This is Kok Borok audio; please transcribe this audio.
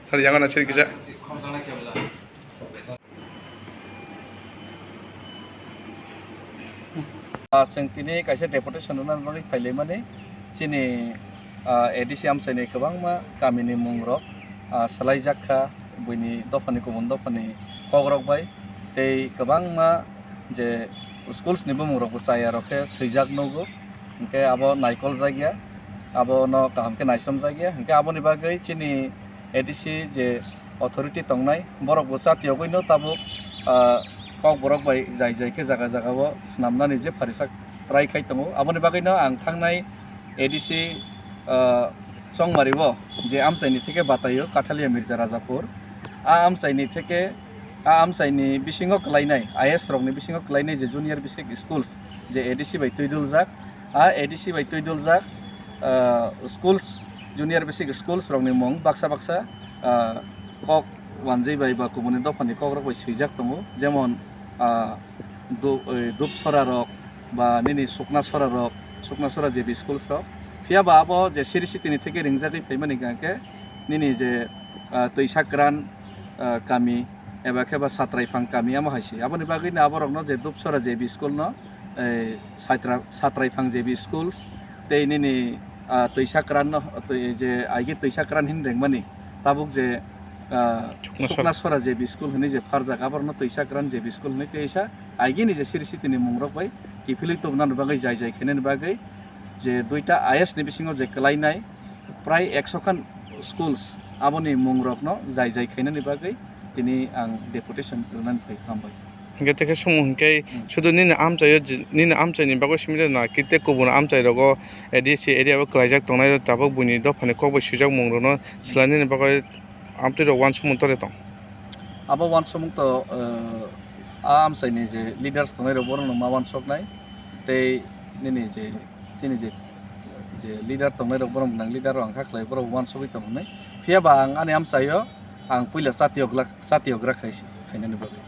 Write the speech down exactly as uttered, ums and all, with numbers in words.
Sir, yang ana sir kisa. Ah, chwng tini kaisa deputation rwna bagwi phailaimani chini, ah, A D C amchaini kwbangma kamini mungrok, ah, swlaijak kha, buini dophani kubun dophani kokrok bai tei kwbangma je schools ni bumungrokbo chayarok khe swijak nugo, hinkhe abo naikol jakya, abono kaham khe naisom jakya, hinkhe aboni bagwi chini A D C je authority tongnai, borokbo chatiyogwino tabuk, ah, kokborok bai jai jai khe jaga jaga o swnamnani je pharisa try khai tongo. Aboni bagwino ang thangnai A D C, ah, Chongmari o je amchaini theke bataio Kathalia Mirza Rajapur, a amchaini theke, a amchaini bisingo kwlainai, I S rokni bisingo kwlainai je junior basic schools je A D C bai twiduljak, a A D C bai twiduljak, ah, schools, junior basic schools rokni mung baksa baksa, ah, kok wanjwi bai ba kubuni dophani kokrok bai swijak tongo, jemon, ah, Du-, eh, Dupsora rok ba nini Suknasora rok, Suknasora J B schools rok. Phiya ba abo je Sri City ni theke ringjagwi phaimani hwnkhe nini je, ah, Twisakran, ah, kami eba khe ba Satraifang kami amo hai se. Aboni bagwi no aborokno je Dupsora J B school no, eh, Satra-, Satraifang J B schools tei nini, ah, Twisakran no, twi-, je aigi Twisakran hin rengmani tabuk je, ah, Suknasora. Suknasora J B school hinwi je pharjak, aborokno Twisakran J B school hinwi teisa aigini je Sri City ni mungrok bai kiphilwi tubunani bagwi jai jai khainani bagwi je duita I S ni bisingo je kwlainai prai ekso khan schools aboni mungrokno jai jai khainani bagwi tini ang deputation rwnani phai hambai. Hingke tekhe song hingke Hmm. sudu nini amchaio je, nini amchaini bagwi simi na kite kubun amchai rogo A D C area o kwlaijak tongnai tabuk buini dophani kok bai swijak mung rokno swlainani bagwi amtwi rok uansukmung tore tong. Abo uansukmung to, eh, a amchaini je leaders tongnai rok borok no ma uansuknai tei nini je chini je, je leader tongnai rok borok nang leader rok ang kha khlai borok uansugwi tong hwnwi. Phiya ba ang ani amchaio ang puila chatiyok lak-, chatiyok rak khai, khainani bagwi.